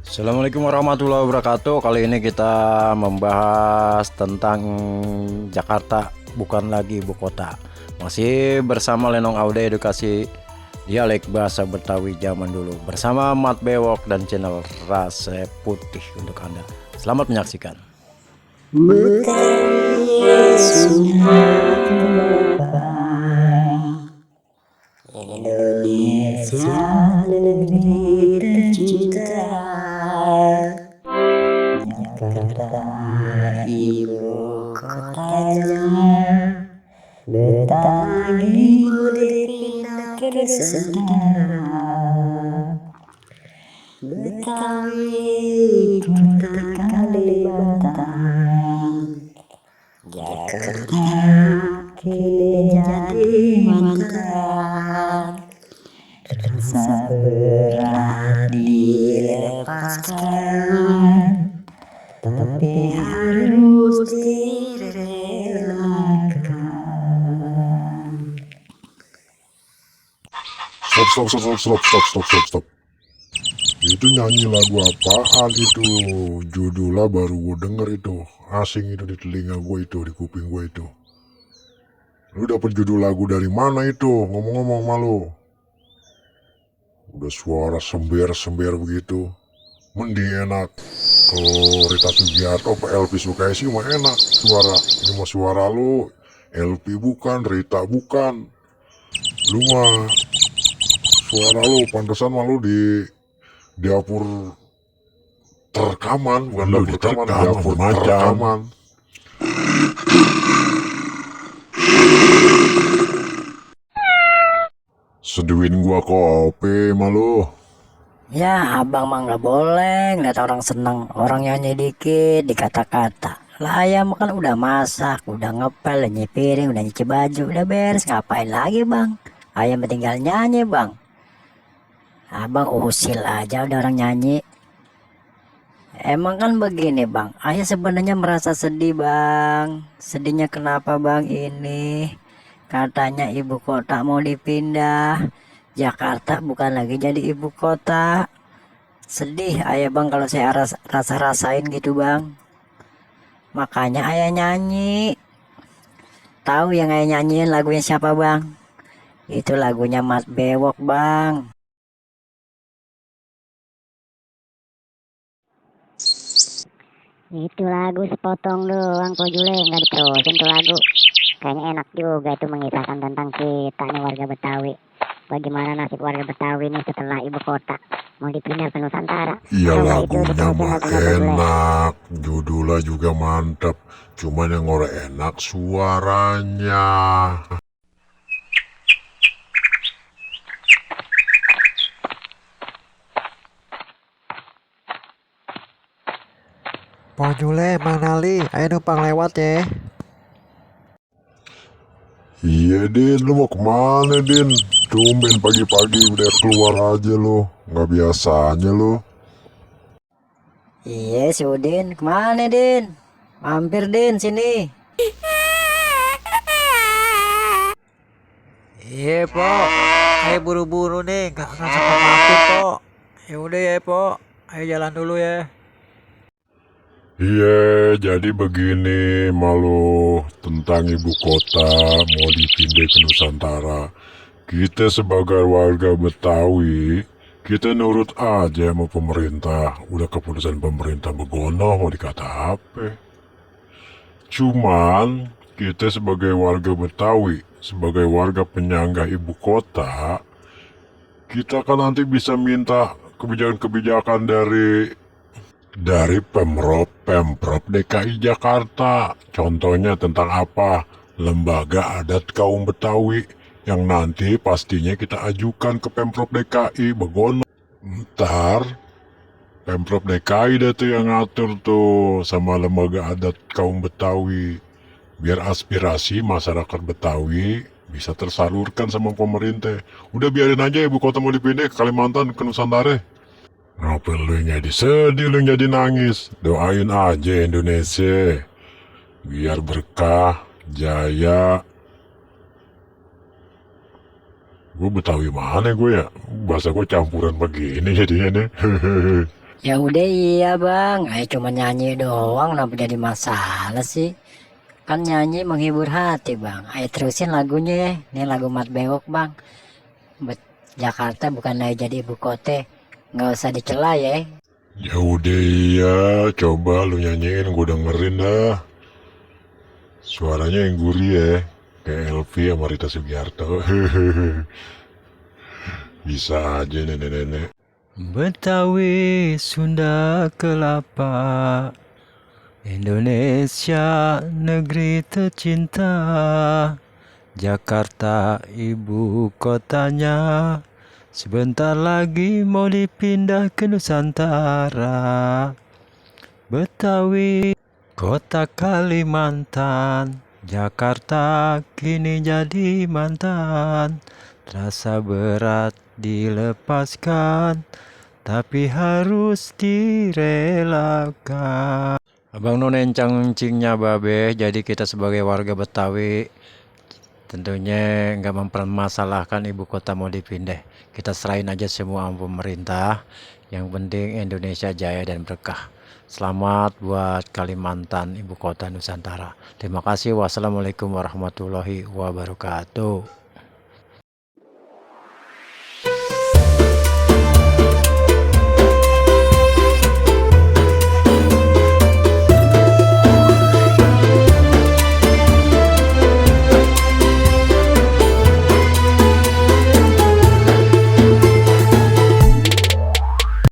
Assalamualaikum warahmatullahi wabarakatuh. Kali ini kita membahas tentang Jakarta bukan lagi ibu kota. Masih bersama Lenong Aude Edukasi Dialek Bahasa Betawi Zaman Dulu bersama Mat Bewok dan channel Rase Putih untuk Anda. Selamat menyaksikan. Betawi Sumatera, Indonesia negeri tercinta, Jakarta ibu kotanya, Betawi boleh pindah ke Nusantara, Betawi kota Kalimantan, Jakarta kini jadi mantan, rasa berat dilepaskan, tapi harus direlakan. Stop. Itu nyanyi lagu apaan itu? Judulnya baru gue denger itu. Asing itu di telinga gue itu, di kuping gue itu. Lu dapet judul lagu dari mana itu? Ngomong-ngomong malu. Udah suara sember-sember begitu. Mending enak. Kalau Rita Sugiarto apa LP Sukaisi mah enak suara. Cuma suara lu LP bukan, Rita bukan. Lu mah suara lu pantesan mah lu di dapur terekaman, bukan dapur rekaman, dapur terekaman. Seduin gua kopi malu. Ya, abang mah nggak boleh ngeliat orang seneng, orang nyanyi dikit dikata-kata. Lah ayam kan udah masak, udah ngepel, udah nyuci piring, udah nyuci baju, udah beres. Ngapain lagi bang? Ayam tinggal nyanyi bang. Abang usil aja udah orang nyanyi. Emang kan begini bang, ayah sebenarnya merasa sedih bang. Sedihnya kenapa bang ini? Katanya ibu kota mau dipindah. Jakarta bukan lagi jadi ibu kota. Sedih ayah bang kalau saya rasa-rasain gitu bang. Makanya ayah nyanyi. Tahu yang ayah nyanyiin lagunya siapa bang? Itu lagunya Mat Bewok bang. Itu lagu sepotong doang kok Jule, nggak diterusin tuh lagu. Kayaknya enak juga itu mengisahkan tentang kita nih warga Betawi. Bagaimana nasib warga Betawi nih setelah ibu kota mau dipindah ke Nusantara. Iya Coba itu lagunya diterusin mah lagunya tuh Jule. enak, judulnya juga mantap. Cuman yang orang enak suaranya. Mau Jule, Mang Nali, ayo numpang lewat ya. Iya Din, lu mau kemana Din? Tumben pagi-pagi udah keluar aja lo. Nggak biasanya lo. Iya si Udin, kemana Din? Mampir Din sini. Iya, Po. Ayo buru-buru nih, nggak sempat mampir, Po. Ya udah ya, Po. Ayo jalan dulu ya. Iya, jadi begini malu tentang ibu kota mau dipindah ke Nusantara. Kita sebagai warga Betawi, kita nurut aja sama pemerintah. Udah keputusan pemerintah begono mau dikata apa. Cuman kita sebagai warga Betawi, sebagai warga penyangga ibu kota, kita kan nanti bisa minta kebijakan-kebijakan dari Pemprov DKI Jakarta. Contohnya tentang apa? Lembaga adat kaum Betawi yang nanti pastinya kita ajukan ke Pemprov DKI Begono. Ntar Pemprov DKI dah tuh yang ngatur tuh sama lembaga adat kaum Betawi. Biar aspirasi masyarakat Betawi bisa tersalurkan sama pemerintah. Udah biarin aja ibu kota mau dipindah ke Kalimantan, ke Nusantara. Ngapa lu yang jadi sedih, lu yang jadi nangis? Doain aja Indonesia. Biar berkah, jaya. Gue Betawi mana gue ya? Bahasa gue campuran begini jadinya nih. Ya udah iya bang, ayo cuma nyanyi doang, kenapa jadi masalah sih? Kan nyanyi menghibur hati bang. Ayo terusin lagunya ya. Ini lagu Mat Bewok bang. Jakarta bukan lagi jadi ibu kota. Nggak usah dicela ya. Ya udah iya, coba lu nyanyiin, gue dengerin dah. Suaranya yang gurih ya, kayak Elvi sama Rita Sugiarto. Bisa aja nenek-nenek. Betawi, Sunda, Kelapa, Indonesia negeri tercinta, Jakarta ibu kotanya, sebentar lagi mau dipindah ke Nusantara. Betawi, kota Kalimantan, Jakarta kini jadi mantan. Terasa berat dilepaskan, tapi harus direlakan. Abang None encang-encingnya babe, jadi kita sebagai warga Betawi tentunya nggak mempermasalahkan ibu kota mau dipindah. Kita serahin aja semua sama pemerintah. Yang penting Indonesia jaya dan berkah. Selamat buat Kalimantan, ibu kota Nusantara. Terima kasih. Wassalamualaikum warahmatullahi wabarakatuh.